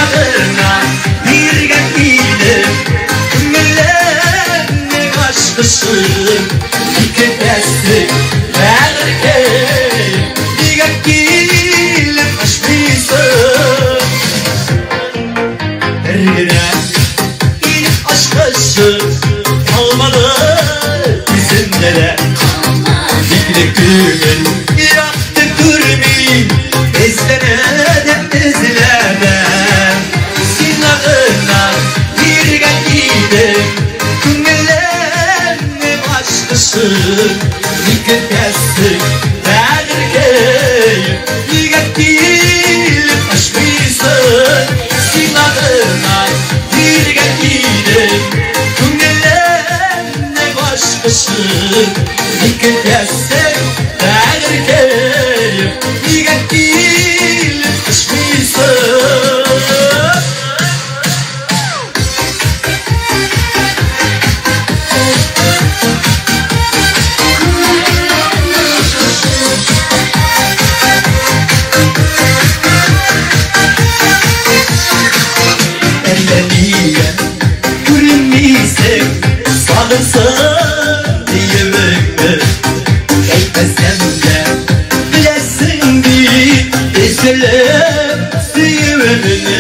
Сиңа гына биргән идем Күңелемнең ачкычын. Икетәсең, бәгырькәем, нигә килеп ачмыйсың? Бер генә килеп ачкычы калмады үземдә дә. Бикле күңел якты күрми, эзләнә дә эзләнә. Сиңа гына биргән идем күңелемнең ачкычын. Ни көтәсең, бәгырькәем, нигә килеп ачмыйсың? Сиңа гына биргән идем күңелемнең ачкычын. Ни көтәсең, бәгырькәем, нигә килеп ачмыйсың? Әллә нигә күренмисең, сагынсың диемеңне. Әйтмәсәм дә беләсең бит, өзелеп сөюемне.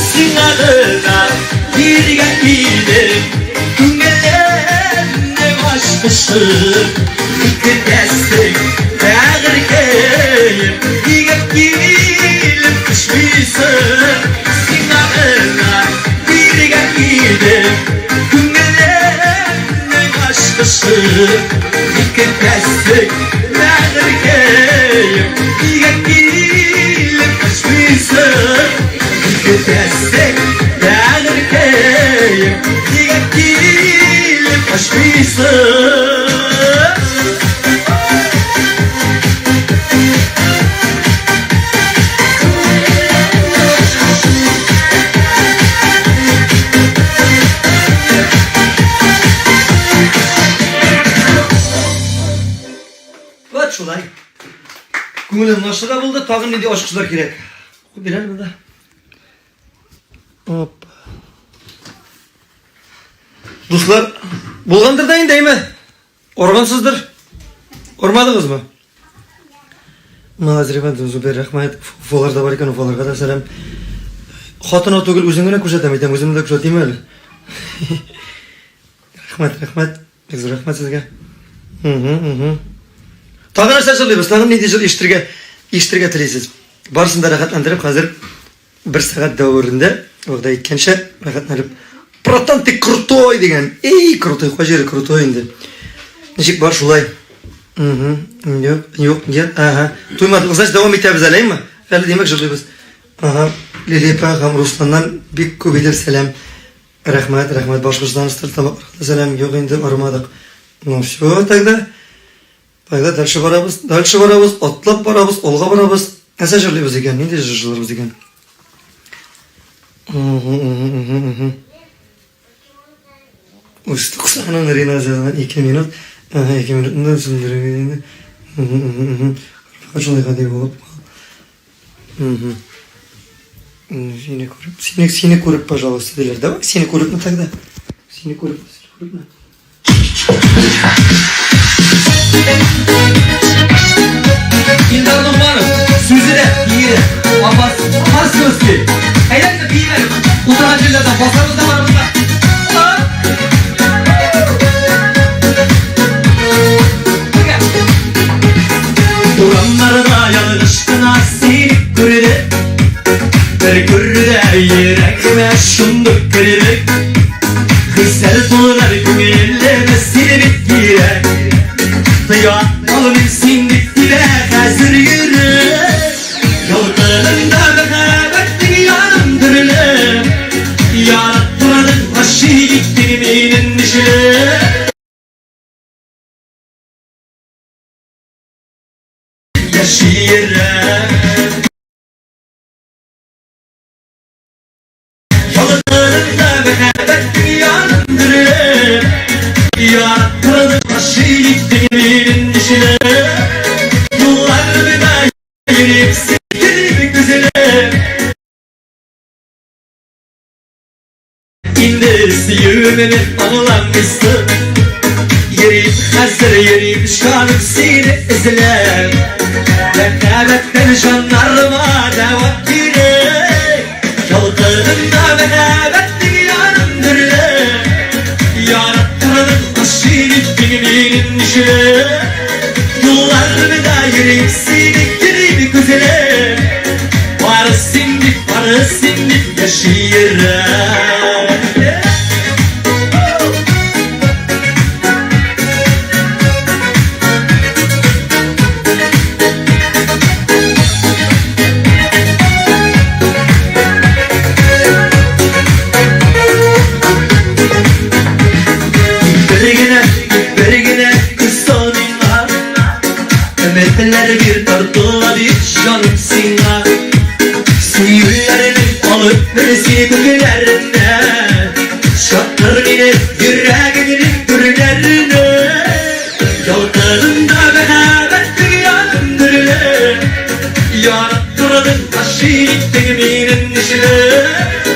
Сиңа гына биргән идем күңелемнең ачкычын. Ни көтәсең, бәгырькәем, нигә килеп төшмисең? Сиңа гына биргән идем күңелемнең ачкычын. Ни көтәсең, бәгырькәем, нигә килеп төшмисең? Ни көтәсең, бәгырькәем, нигә килеп ачмыйсың? Вот шулай. Күңелем нашы да булды, тагын нинди ачкычлар кирәк? Куып бир әле монда. Оп. Дуслар, булгандыр да инде, әйме? Органсыздыр. Ормадыгызмы? Молодец, Рифат, Зубер, рәхмәт. Уфалар да бар икән, Уфаларга да сәлам. Хатына түгел, үзен генә күрсәтәм, әйтәм, үземне дә күрсәтим әле. Рәхмәт, рәхмәт. Бик зур рәхмәт сезгә. Угу, угу. Тагын нәрсә җырлыйбыз? Тагын нинди җыр ишетергә, ишетергә телисез? Барысын да рәхәтләндереп, хәзер бер сәгать дәверендә, вәгъдә иткәнчә, рәхәтләнеп. Братан, ты крутой дигән. Эй, крутой, кай җире крутой инде. Ничек бар шулай? Угу. Юк, юк, нет, ага. Туймадык. Значит, дәвам итәбез әле, әйме? Әле димәк җырлыйбыз. Ага. Лилипа һәм Русланнан бик күп итеп сәлам. Рәхмәт, рәхмәт, Башкортстан Стерлитамак сәлам, юк инде, армадык. Ну все, тогда. Тогда дальше барабыз, дальше барабыз, атлап барабыз, алга барабыз. Нәрсә җырлыйбыз икән? Нинди җыр җырларбыз икән? Үз туксанын Рина язган 2 минут. Ага, 2 минутны сүндерергә инде. Шулай гади булып. Сине күреп, сине, сине күреп, пожалуйста, диләр. Давай сине күрепме тогда? Сине күреп, сине күрепме? Илдар Ногманов, сүзе дә, бие дә. Апас, Московский. Әйдәгез, биим әле. Утырган җирләрдән басабыз да барыбыз да. Урамнарда ялгыш кына сине күрдем. Бер күрде йөрәгемә шундук кердек. Хисләр тулган күңелемә сине бит кирәк. Тоя алмыйм син дип тибә хәзер йөрәк. Ялкынында мәхәббәтнең яным дөрләп. Яраттырдың, гашыйк иттең мине нишләп. Яши йөрәк. Ялкынында мәхәббәтнең яным дөрләп. Яраттырдың, гашыйк иттең мине нишләп. Юллар буена йөреп сикереп күзләр. Инде сөюемне аңламыйсың. Йөрим хәзер, йөрим җаным сине эзләп. Мәхәббәттән җаннарыма дәва кирәк. Ялкынында мәхәббәтнең ярым дөрләп. Яраттырдың гашыйк иттең мине нишләп. Юлларымда йөрим сине йөрим күзләп. Бары син дип, бары син дип яши йөрәк. Бер генә, бер генә күз сал миңа. Өметләр бир тартыла бит җаным сиңа. Сөюләрнең алып бер сине күкләренә. Чакыр мине йөрәгеңнең түрләренә. Ялкынында мәхәббәтнең янын дөрләп. Яраттырдың, гашыйк иттең мине нишләп.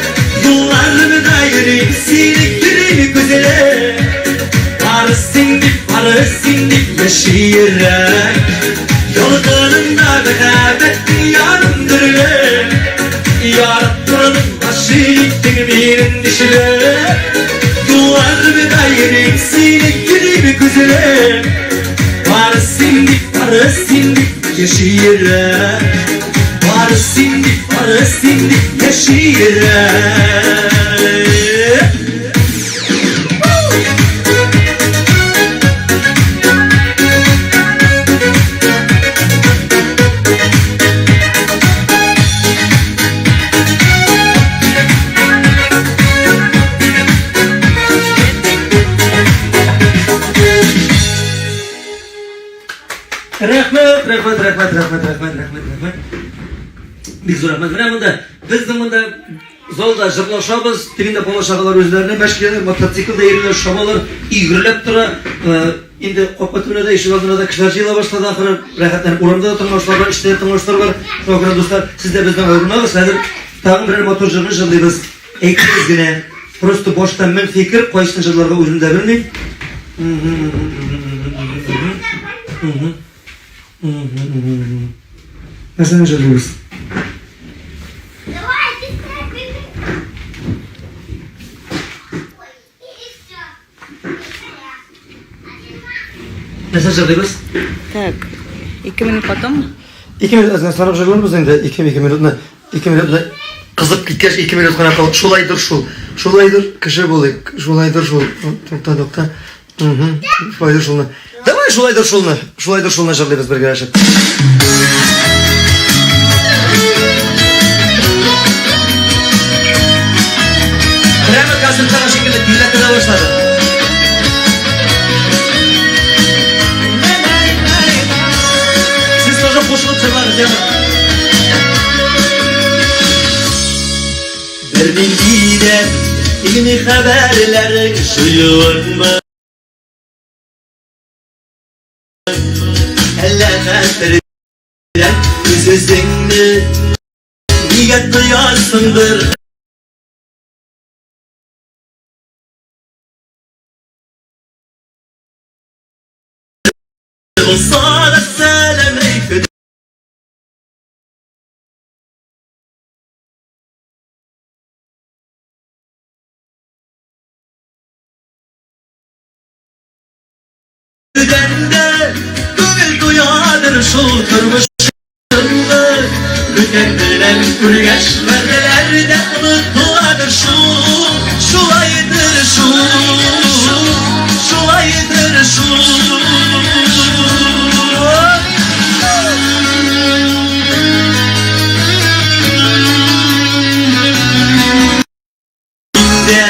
Юлларымда йөрим сине йөрим күзләп. Бары син дип, бары син дип яши йөрәк. Ялкынында мәхәббәтнең янын дөрләп. Яраттырдың, гашыйк иттең мине нишләп. Юлларымда йөрим сине йөрим күзләп. Бары син дип, бары син дип яши йөрәк. Бары син дип, бары син дип яши йөрәк. Рәхмәт, рәхмәт, рәхмәт, рәхмәт, рәхмәт, рәхмәт, рәхмәт. Бик зур рәхмәт. Менә монда безнең монда залда җырлашабыз, тегендә бала чагалар үзләренә мәш киләләр, мотоциклда йөриләр, чабалар, өй гөрләп тора. Инде капка төбенә дә, ишек алдына да кешеләр җыела башлады ахыры. Рәхәтләнеп урамда да тыңлаучылар бар, эштә дә тыңлаучылар бар. Шуңа күрә, дуслар, сез дә бездән аерылмагыз. Хәзер тагын берәр матур җырны җырлыйбыз. Әйтегез генә. Просто башта мең фикер, кайсын җырларга үзем дә белмим. Нәрсәне җырлыйбыз? Нәрсә җырлыйбыз? Так, 2 минут потом. 2 минут әзгә санап җырларбыз инде. 2 2 минутны, 2 минутны кызып киткәч 2 минут кына калып. Шулайдыр шул. Шулайдыр кеше булыйк. Шулайдыр шул. Тукта, тукта. Угу. Шулайдыр шулны. Давай шулайдыр шулны. Шулайдыр шулны җырлыйбыз бергәләшеп. Прямо концерттагы шикелле көйләтә дә башлады. Сез тоже кушылып җырлагыз, яме. Бернинди дә килми хәбәрләрең җыюыңмы? Әллә хәтердән үз-үзеңне нигә тоясыңдыр? Булса да сәлам әйтеп Көтәндә күңел туядыр шул тормышыңны. Бүтән белән күргәч вәгъдәләр дә онытыладыр шул. Шулайдыр шул, шулайдыр шул. Инде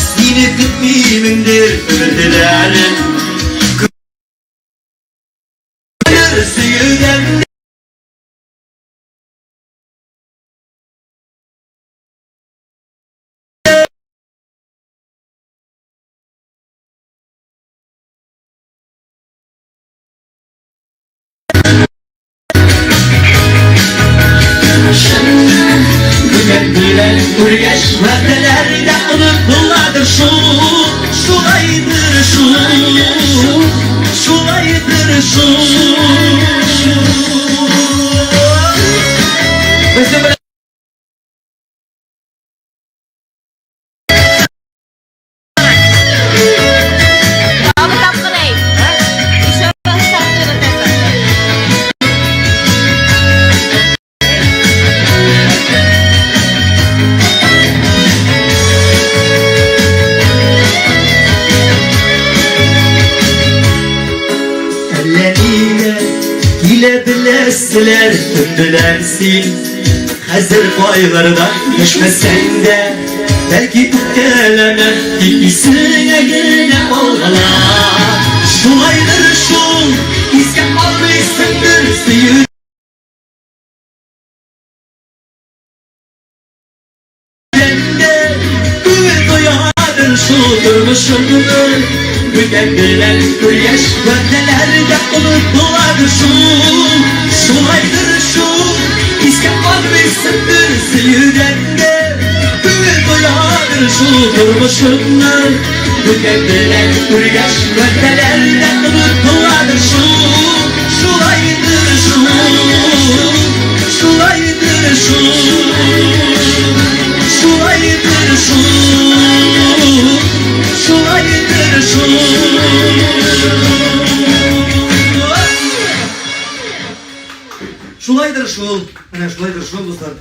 сине көтмимендер өметләрем. Көннәр сөюдән белән күргәч, вәгъдәләр дә онытыладыр шул. Шулайдыр шул, шулайдыр шул. Безнең белән Әллә нигә килә беләселәр кем белән син Хәзер байларда яшәмәсәң дә бәлки үпкәләмә тик исеңә генә алгала Шулайдыр шул искә алмыйсыңдыр сөю Дәндә күңел тоядыр шул тормышыңны Бүтән белән күргәч вәгъдәләр дә онытыладыр шул Шулайдыр шул искә алмыйсыңдыр сөюдән дә Күңел тоядыр шул тормышыңны Бүтән белән күргәч вәгъдәләр дә онытыладыр шул Шулайдыр шул Шулайдыр шул Шулайдыр шул Шулайдыр шул Шулайдыр шул. Менә шулайдыр шул, дуслар.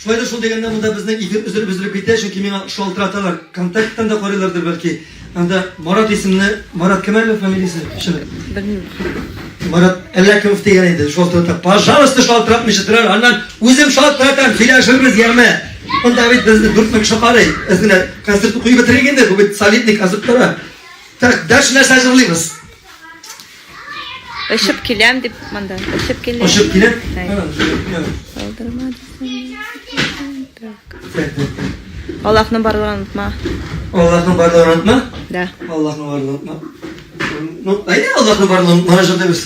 Шулайдыр шул дигәндә монда безнең эфир өзелеп өзелеп китә, чөнки миңа шалтыраталар. Контакттан да карыйлардыр бәлки. Анда Марат исемле, Марат кем әле фамилиясе? Чын. Белмим. Марат әллә кем дигән иде, шалтырата. Пожалуйста, шалтыратмыйча торар. Аннан үзем шалтыратам, сөйләшербез, яме. Монда бит безне 4000 кеше карый. Без менә концертны куеп бетерик инде, бу бит солидный концерт тора. Так, дальше нәрсә җырлыйбыз? Очып киләм дип монда. Очып киләм. Очып киләм. Калдырма дисәң. Так. Аллаһның барлыгын онытма. Аллаһның барлыгын онытма? Да. Аллаһның барлыгын онытма. Ну, әйдә Аллаһның барлыгын онытма җырлыйбыз.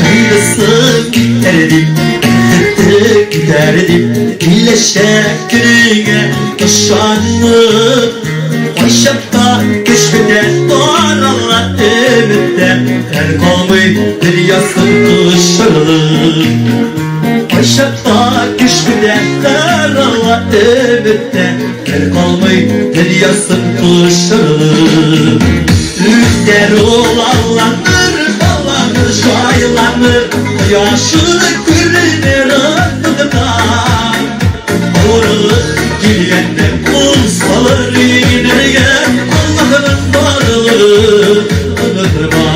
Кайгысы китәр дип, бәхете китәр дип, киләчәк көнеңә ышанып, кайчакта көч бетә, тарала өмет тә, хәл калмый дөньясын кочарлык. Кайчакта көч бетә, тарала өмет тә, хәл калмый дөньясын кочарлык. Үтәр ул алланыр, баланыр, җайланыр, кояшы күренер офыкта. Авырлык килгәндә кул салыр иңнәргә, Аллаһның барлыгын онытма.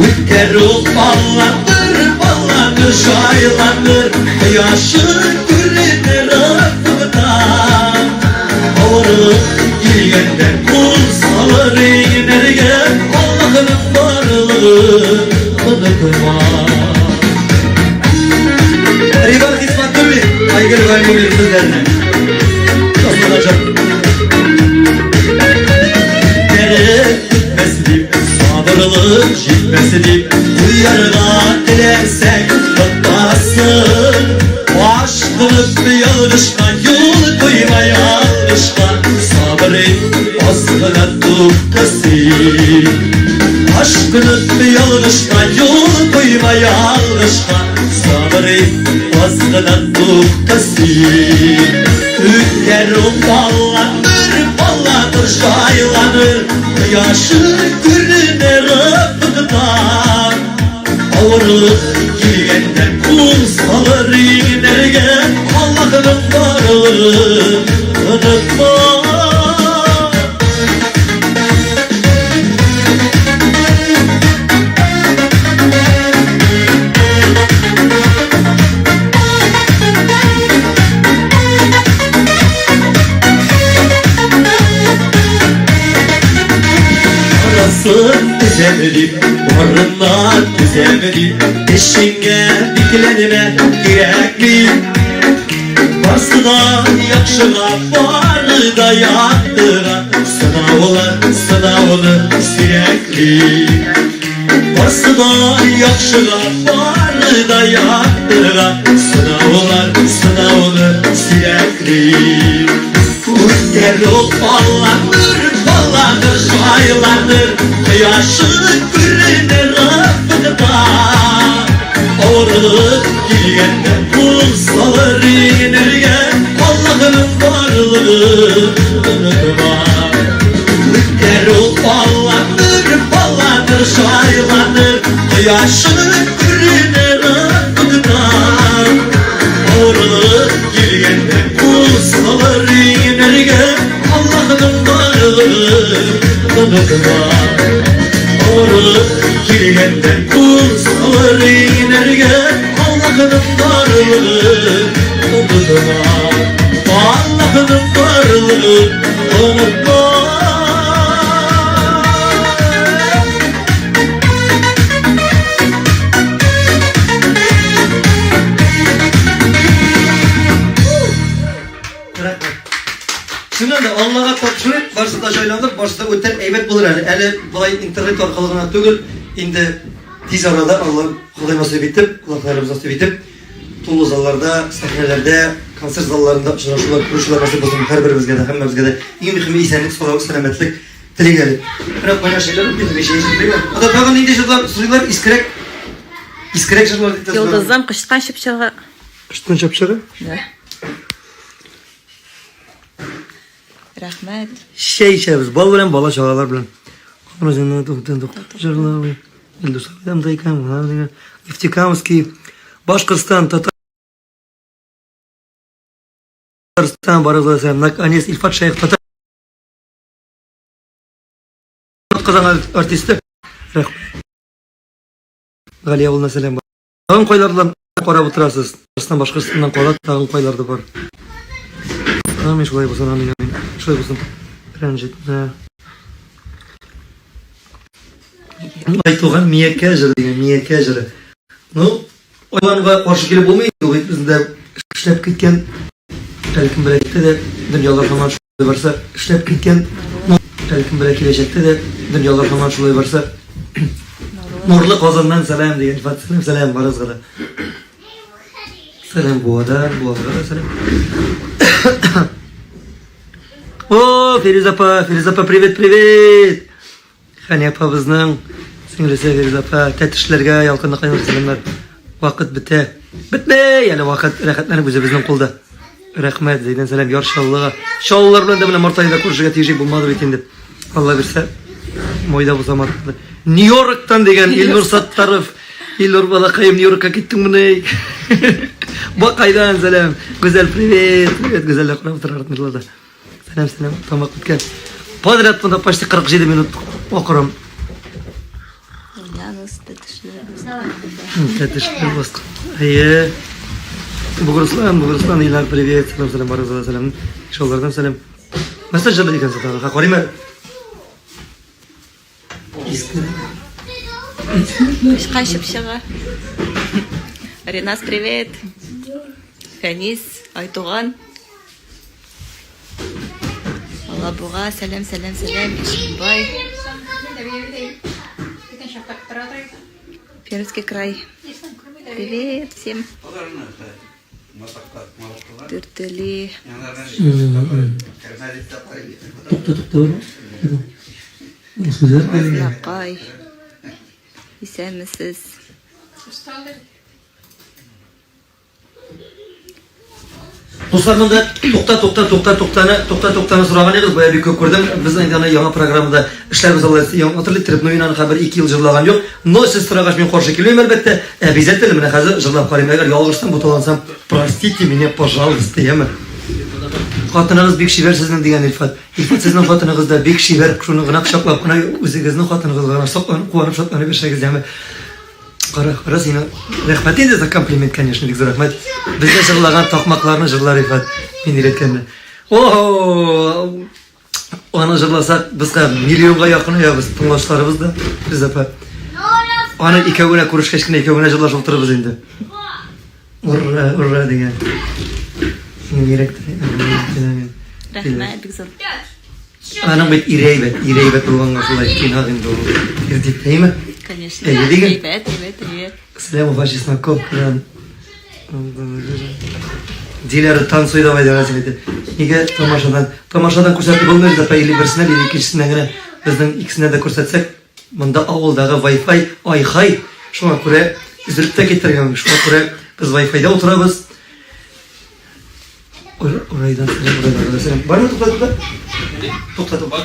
Үтәр ул алланыр, баланыр, җайланыр, кояшы күренер офыкта. Авырлык килгәндә кул салыр иңнәргә, Аллаһның барлыгын онытма. Риван Хисматуллин, Айгөл Гайнуллин сүзләренә. Язылачак. Дәрт бетмәс дип, сабырлык җитмәс дип, куярга теләсәң, тотасың. Ашкынып ялгышка, юл куйма ялгышка, сабыр ит, аз гына тукта син. Ашкынып ялгышка, юл куйма ялгышка, сабыр ит, аз гына тукта син. Үтәр ул баланыр, баланыр, җайланыр, кояшы күренер офыкта. Авырлык килгәндә кул салыр иңнәргә, Аллаһның барлыгын онытма. Арасын төзәм дип, барыннан төзәм дип, эшеңә бикләнмә, кирәкми. Барсы да яхшыга, бары да яктыга, сынаулар, сынаулы сирәкли. Бары да яхшыга, бары да яктыга, Сынаулар, сынауны сирәкли. Үтәр ул алландыр, баладыр, җайланыр, Кояшы күренер офыкта. Авырлык килгәндә кул салыр иңнәргә, Аллаһының барлыгын онытма. Үтәр ул алландыр, баладыр, җайланыр, Кояшы күренер офыкта. Авырлык килгәндә кул салыр иңнәргә, Аллаһының барлыгын онытма. Авырлык килгәндә кул салыр иңнәргә, Аллаһының барлыгын онытма. Аллаһының барлыгын онытма. Рәхмәт. Чыннан да Аллага тапшырып, барысы да җайланыр, барысы да үтәр, әйбәт булыр әле. Әле болай интернет аркылы гына түгел, инде тиз арада Алла Ходай насыйп итеп, Аллаһ насыйп итеп, тулы залларда, сәхнәләрдә, концерт залларында очрашулар, күрешүләр насыйп булсын һәрберебезгә дә, һәммәбезгә дә. Иң мөһиме исәнлек, саулык, сәламәтлек телик әле. Менә кайнар чәйләр үпте, мин чәй эчеп телим. Анда тагын нинди җырлар сорыйлар? Искерәк. Искерәк җырлар дип тә сорыйлар. Йолдызым кычыткан чыпчыгы. Кычыткан чыпчыгы? Да. Рәхмәт. Чәй эчәбез, бал белән, бала чагалар белән. Җырлау. Илдус абыйдан Нефтекамский, Башкортстан, Татарстан, барыгызга сәлам. Наконец, Илфат Шәех, Татар Казан артисты. Рәхмәт. Галия авылына сәлам. Тагын кайлардан карап утырасыз? Татарстан, Башкортстаннан кала тагын кайларда бар? Амин, шулай булсын, амин, амин. Шулай булсын. Рәнҗетмә. Айтуган Миякә җыры дигән, Миякә җыры. Ну, Аларга каршы килеп булмый, ул бит бездә эшләп киткән, бәлкем беләчәктә дә дөньялар һаман шулай барса, эшләп киткән, бәлкем белә киләчәктә дә дөньялар һаман шулай барса. Нурлы Казаннан сәлам дигән Илфат, сәлам, сәлам барыгызга да. Сәлам Буадан, Буага да сәлам. О, Фирүзә апа, Фирүзә апа, привет, привет. Хәния апабызның сеңлесе Фирүзә апа, тәтешләргә ялкынлы кайнар сәламнәр. Вакыт бетә. Бетмәй, әле вакыт рәхәтләнеп үзебезнең кулда. Рәхмәт, Зәйдән сәлам Яр Чаллыга. Чаллылар белән дә менә март аенда күрешергә тиеш булмады бит инде. Алла бирсә, майда булса мартта. Нью-Йорктан дигән Илнур Саттаров. Илнур балакаем, Нью-Йоркка киттеңмени? Бакайдан сәлам. Гүзәл, привет. Привет, Гүзәл, карап утыра артмыйларда. Сәлам, сәлам, тамак үткән. Подряд монда почти 47 минут акырам. Яныз тәтешләр. Тәтешләр баскан. Әйе. Бугырслан, Бугырслан, Илар, привет. Сәлам, сәлам, барыгызга сәлам. Шоллардан сәлам. Нәрсә җырлый икәнсез тагы? Ха, карыйм әле. Иске. Кычкан чыпчыгы. Ренас, привет. Фәнис, Айтуган. Алабуга, сәлам, сәлам, сәлам, Ишембай. Пермский край. Привет всем. Дүртөли. Тукта, тукта. Сүзләр Азнакай. Исәнмесез. Дуслар, монда тукта, тукта, тукта, туктаны, тукта, туктаны сораган идегез, бая бик күп күрдем. Без инде аны яңа программада эшләрбез алла яңа төрле иттереп, но мин аны хәзер 2 ел җырлаган юк. Но сез сорагач мин каршы килмим, әлбәттә. Обязательно менә хәзер җырлап карыйм. Әгәр ялгышсам, буталансам, простите меня, пожалуйста, яме. Хатыныгыз бик чибәр сезнең дигән Илфат. Илфат сезнең хатыныгыз да бик чибәр. Шуны гына кочаклап кына үзегезнең хатыныгызга гына сокланып, куанып, шатланып яшәгез, яме. Кара, кара сине. Рәхмәт инде за комплимент, конечно, бик зур рәхмәт. Бездә җырлаган такмакларны җырлар Рифат. Мин өйрәткәнне. О, аны җырласак, безгә миллионга якынаябыз, тыңлаучыларыбыз да, без апа. Аны икәү генә күрешкәч кенә икәү генә җырлашып утырырбыз инде. Ура, ура дигән. Синең йөрәк Рәхмәт, бик зур. Аның бит ире әйбәт, ире әйбәт булганга шулай тыйнак инде ул. Ир дип, әйме? конечно. Әйе, диген. Әйбәт, әйбәт, әйбәт. Сәлам, Уфа Чесноковкадан. Диляра танцуй давай дип әзер иде. Нигә тамашадан? Тамашадан күрсәтеп булмый бит, апа, или берсеннән, или икенчесеннән генә. Безнең икесеннән дә күрсәтсәк, монда авылдагы Wi-Fi ай-хай. Шуңа күрә өзелеп тә китәргә мөмкин. Шуңа күрә без Wi-Fi-да утырабыз. Урайдан сәлам, урайдан сәлам. Бармы, тукта, тукта. Тукта, тукта.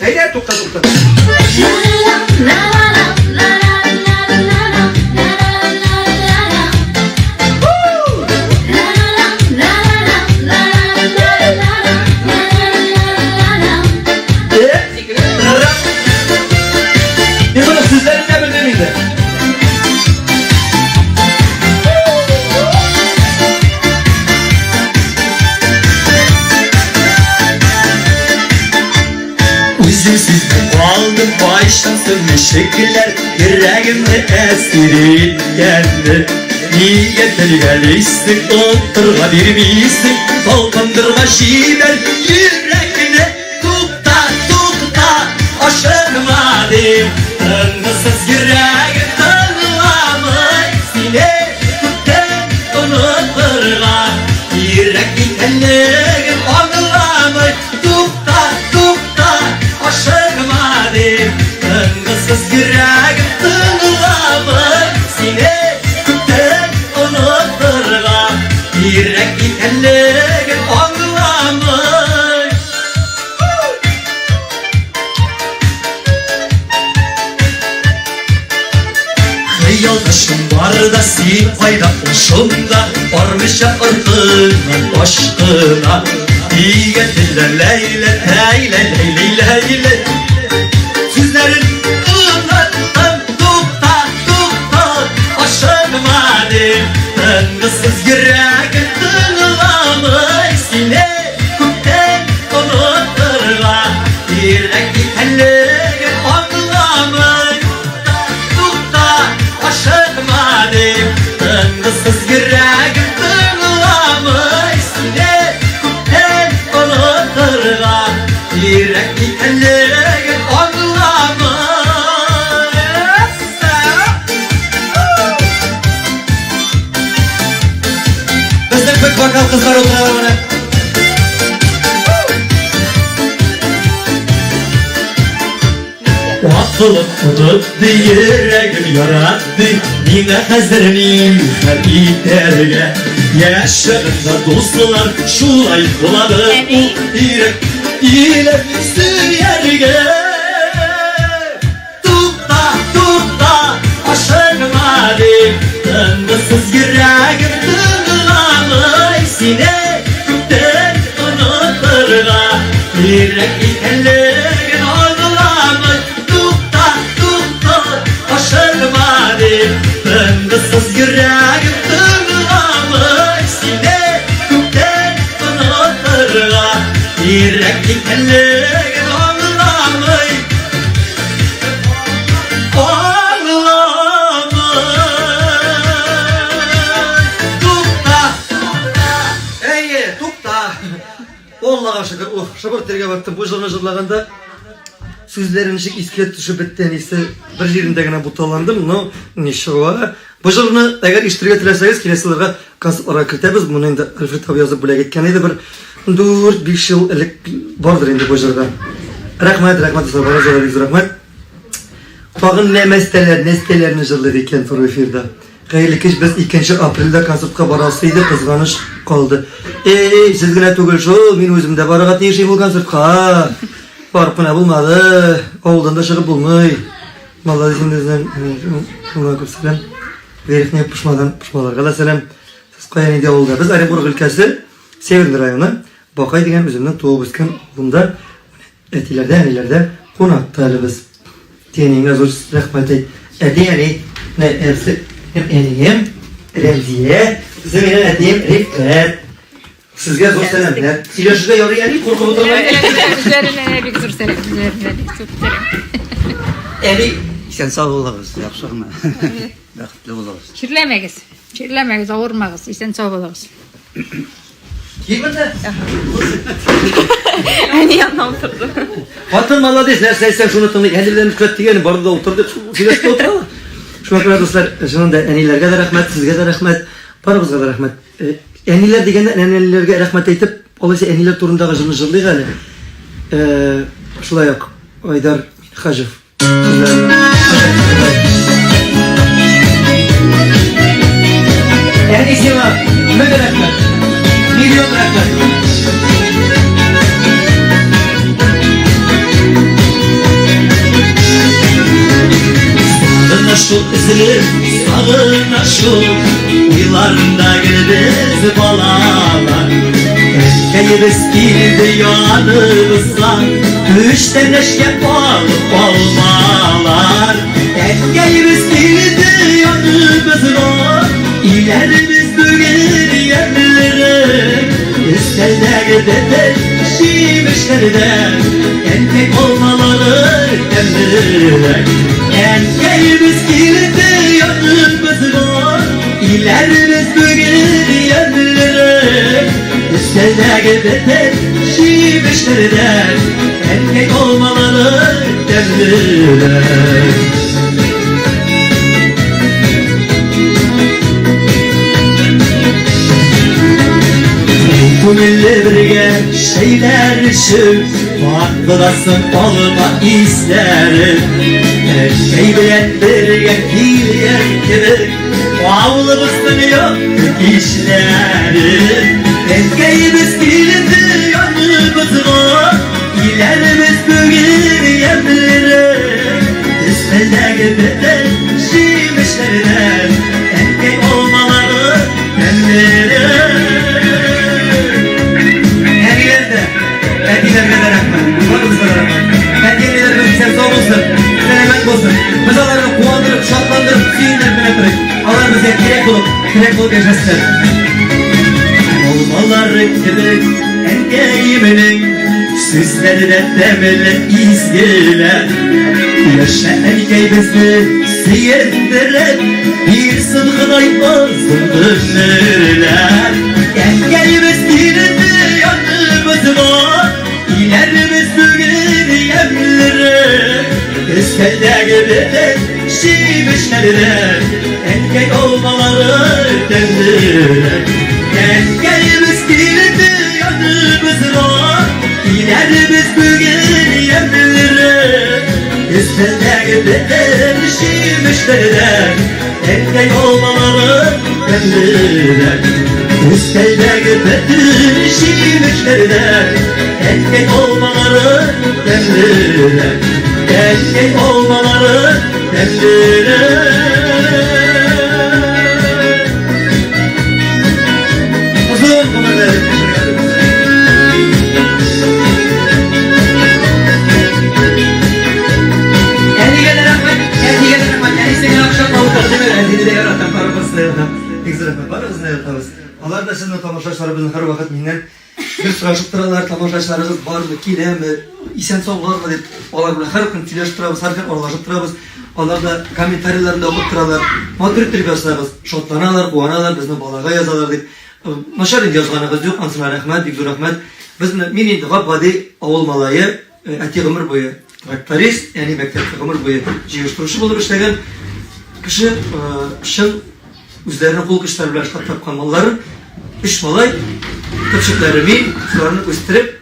Әйдә, тукта, тукта. Мин моның сүзләрен дә белмим инде. Үзем сезне калдым кайчан соң ничекләр Йөрәгемне әсир иткәнне Нигә телгәлисең, утырга бирмисең Талпындырма җибәр йөрәкне Тукта, тукта, ашыкма дим Тынгысыз йөрәгем тыңламый Сине күптән онытырга Кирәк икәнлеген аңламый Тукта, тукта, ашыкма дим Тынгысыз йөрәгем тыңламый Сине күптән онытырга Кирәк икәнлеген аңламый. Хыялдашым бар да син кайда ул шунда Бармыйча артыңнан ашкына Нигә телләр ләйлә ләйлә ләйлә ләйлә Сүзләрен оныттым тукта тукта Ашыкма дип тынгысыз йөрәгем тыңламый Сине күптән онытырга кирәк икәнлеген аңламый. Тукта, ашыкма дип тынгысыз йөрәгем тыңламый. Сине күптән онытырга кирәк икәнлеген аңламый. Безнең бик вокал кызлар утыралар менә. Ватылып онытты йөрәгем яратты Миңа хәзер ни хәл итәргә Яшь чагында дуслар шулай булады Ул йөрәк иләп сөяргә Тукта, тукта, ашыкма дип Тынгысыз йөрәгем тыңламый Сине күптән онытырга Кирәк икәнлеген аңламый Тукта, тукта, ашыкма дип Тынгысыз йөрәгем тыңламый Сине күптән онытырга Кирәк икәнлеген аңламый Тукта! Әйе, тукта. Аллага шөкер, ух, шыбыр тиргә баттым. Бу җырны җырлаганда сүзләре ничек искә төшеп бетте, әнисе бер җирендә генә буталандым, но ничего. Бу җырны әгәр ишетергә теләсәгез, киләсе елларга концертларга кертәбез. Моны инде Альфред абый язып бүләк иткән иде бер 4-5 ел элек бардыр инде бу җырда. Рәхмәт, рәхмәт, дуслар, барыгызга да бик зур рәхмәт. Тагын нәмәстәләр, нәстәләрне җырлыйк икән туры эфирда. Хәерле кич, без 2 апрельдә концертка барасы иде, кызганыч калды. Эй, сез генә түгел шул, мин үзем дә барырга тиеш идем ул концертка. Барып кына булмады, авылдан да чыгып булмый. Молодец инде безнең, шуңа күп сәлам. Верхняя Пышмадан, Пышмаларга да сәлам. Сез кая нинди авылда? Без Оренбург өлкәсе, Северный районы, Бакай дигән үземнең туып үскән авылымда Әтиләрдә, әниләрдә кунакта әле без. Әти-әниеңә зур рәхмәт әйт. Әти-әни, менә әнсе, әнием, Рәмзия, безнең минем әтием Рифкать. Сезгә зур сәламнәр. Сөйләшергә ярый, әни, куркып утырма. Үзләренә дә бик зур сәлам. Үзләренә бик зур сәлам. Әни, Исән сау булыгыз, яхшы гына. Бәхетле булыгыз. Чирләмәгез. Чирләмәгез, авырмагыз, исән сау булыгыз. Кил монда. Әни янына утырды. Хатын молодец, нәрсә әйтсәң шуны тыңлый. Әни белән рөхсәт дигән барды да утырды, сөйләшеп утыра. Шуңа күрә, дуслар, чыннан да әниләргә дә рәхмәт, сезгә дә рәхмәт, барыбызга да рәхмәт. Э, әниләр дигәндә, әниләргә рәхмәт әйтеп, алайса әниләр турындагы җырны җырлыйк әле. Э, шулай ук Айдар Минһаҗев. Әни сиңа мең рәхмәт, миллион рәхмәт. Сагына шул өзелеп, сагына шул Уйларында гел без балалар. Әнкәебез килде яныбызга, Күчтәнәчкә алып алмалар. Әнкәебез килде яныбызга, Өйләребез бүген ямьлерәк. Өстәлдәге бөтен җимешләрдән Әнкәй алмалары тәмлерәк. Әнкәебез килде яныбызга, Өйләребез бүген ямьлерәк. Өстәлдәге бөтен җимешләрдән Әнкәй алмалары тәмлерәк. Күңелле бергә чәйләр эчеп, Ватыласың алма исләре. Әнкәй белән бергә килгән кебек, Авылыбызның якты кичләре. Әнкәебез килде яныбызга, Өйләребез бүген ямьлерәк. Өстәлдәге бөтен җимешләрдән Әнкәй алмалары тәмлерәк. Әниләр дә, әтиләргә дә рәхмәт, барыбызга да рәхмәт. Әти-әниләребез исән-сау булсын, сәламәт булсын. Без аларны куандырып, шатландырып, сөендереп кенә торыйк. Алар безгә кирәк булып, терәк булып яшәсеннәр. Алмалары кебек әнкәемнең сүзләре дә тәмле изгеләр. Яшә әнкәй безне сөендереп, бирсен Ходай озын гомерләр. Әнкәебез килде яныбызга, Өйләребез бүген ямьлерәк. Өстәлдәге бөтен җимешләрдән Әнкәй алмалары тәмлерәк. Әнкәебез килде яныбызга, Өйләребез бүген ямьлерәк. Өстәлдәге бөтен җимешләрдән Әнкәй алмалары тәмлерәк. Өстәлдәге бөтен җимешләрдән Әнкәй алмалары тәмлерәк. Әнкәй алмалары тәмлерәк. Озын гомерләр Әнигә дә рәхмәт, әтигә дә рәхмәт. Әни сиңа акча калдыр, димә, әтине дә яратам, барыбызны да яратам. Бик зур рәхмәт, барыгызны да яратабыз. Алар да сезнең тамашачыларыбызны һәрвакыт миннән гел сорашып торалар, тамашачыларыгыз бармы, киләме, исән-саулармы дип. Алар белән һәр көн сөйләшеп торабыз, һәр көн аралашып торабыз. Алар да комментарийларын да укып торалар. Матур итеп язсагыз, шатланалар, куаналар, безнең балага язалар дип. Начар инде язганыгыз юк, анысына рәхмәт, бик зур рәхмәт. Без менә, мин инде гап-гади авыл малае, әти гомер буе тракторист, әни мәктәптә гомер буе җыештыручы булып эшләгән кеше, чын үзләренең кул көчләре белән эшләп тапкан малларын, өч малай, төпчекләре мин, шуларны үстереп,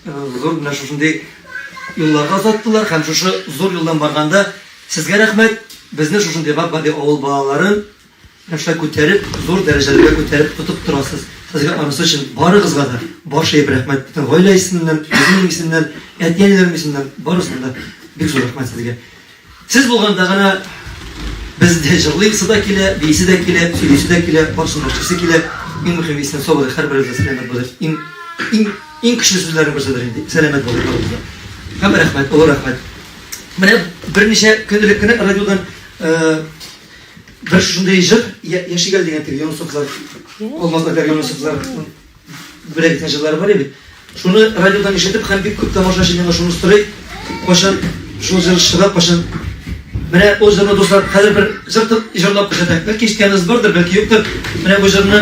зур менә шушындый юлларга озаттылар һәм шушы зур юлдан барганда сезгә рәхмәт, безне шушындый гап-гади авыл балаларын Менә шулай күтәреп, зур дәрәҗәләргә күтәреп тотып торасыз. Сезгә анысы өчен барыгызга да баш иеп рәхмәт. Бөтен гаилә исеменнән, үземнең исемнән, әти-әниләрем исеменнән барысына да бик зур рәхмәт сезгә. Сез булганда гына без дә җырлыйсы да килә, биисе дә килә, сөйлисе дә килә, барысын да эшлисе килә. Иң мөһиме исән-сау булыйк, һәрберебез дә сәламәт булыйк. Иң, иң, иң көчле сүзләрнең берседер инде. Сәламәт булыйк барыбыз да. Һәм рәхмәт, олы рәхмәт. Менә берничә көн элек кенә радиодан Бер шушындый җыр, Яшик әле дигән теге Юнусовлар, Алмаз Айдар Юнусовлар бүләк иткән җырлары бар иде. Шуны радиодан ишетеп һәм бик күп тамашачы миңа шуны сорый, кайчан шул җыр чыга, кайчан. Менә ул җырны, дуслар, хәзер бер җыр җырлап күрсәтәм. Бәлки ишеткәнегез бардыр, бәлки юктыр. Менә бу җырны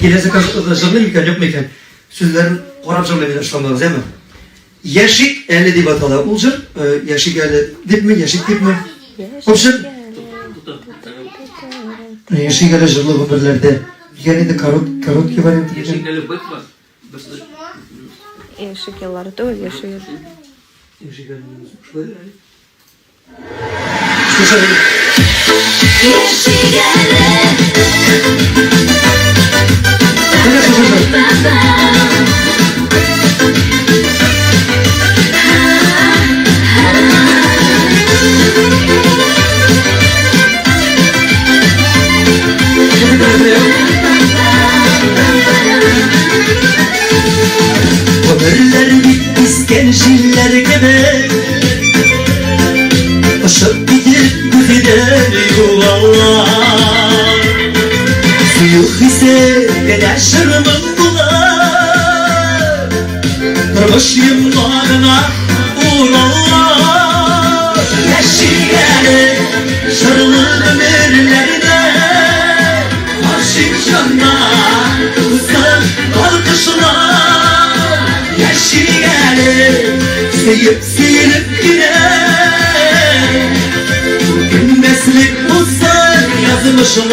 киләсе концертта җырлыйм микән, юк микән? Сүзләрен карап җырлыйм инде, ышанмагыз, яме. Яшик әле дип атала ул җыр. Яшик әле дипме, яшик дипме? В общем, яшик әле җырлы гомерләрдә. Дигән инде корот, короткий вариант. Яшик әле бытма. Яшик еллары түгел, яшик әле. Яшик әле шулай. Слушай. Яшик әле. Гомерләр бит искән җилләр кебек Очып китеп күздән югала Сөю хисе генә җырмын була Тормыш йомгагына урала Яшик әле җырлы гомерләрдә Гашыйк җаннар тусын алкышлар Яшик әле сөеп сөенеп кенә Үкенмәслек булсын язмышлар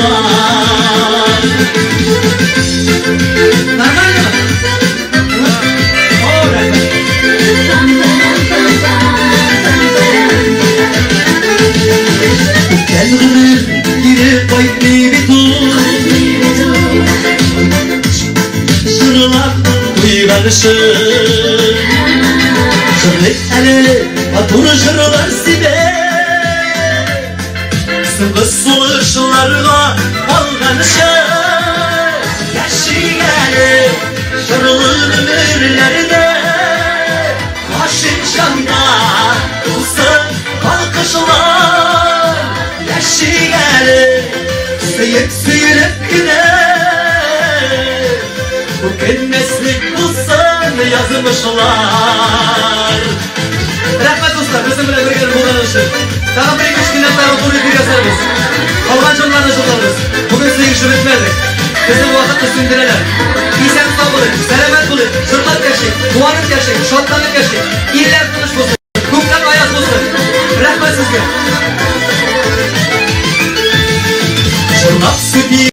Нормально? О, рәхмәт. Үткән гомер кире кайтмый бит ул Җырлап туйганчы Җырлыйк әле матур җырлар сибә Соңгы сулышларга калганчы Яшик әле җырлы гомерләрдә Гашыйк җаннар тулсын алкышлар Яшик әле сөеп сөенеп кенә Үкенмәслек булсын язмышлар Рәхмәт, дуслар, безнең белән бергә булган өчен. Тагын бер ике өч көннән тагын туры эфир ясарбыз. Калган җырларны җырларбыз. Бүген сөешеп бетмәдек. Безнең вакытны сүндерәләр. Исән сау булыйк, сәламәт булыйк, җырлап яшик, куанып яшик, шатланып яшик. Илләр тыныч булсын, күкләр аяз булсын. Рәхмәт сезгә. Җырлап сүтик.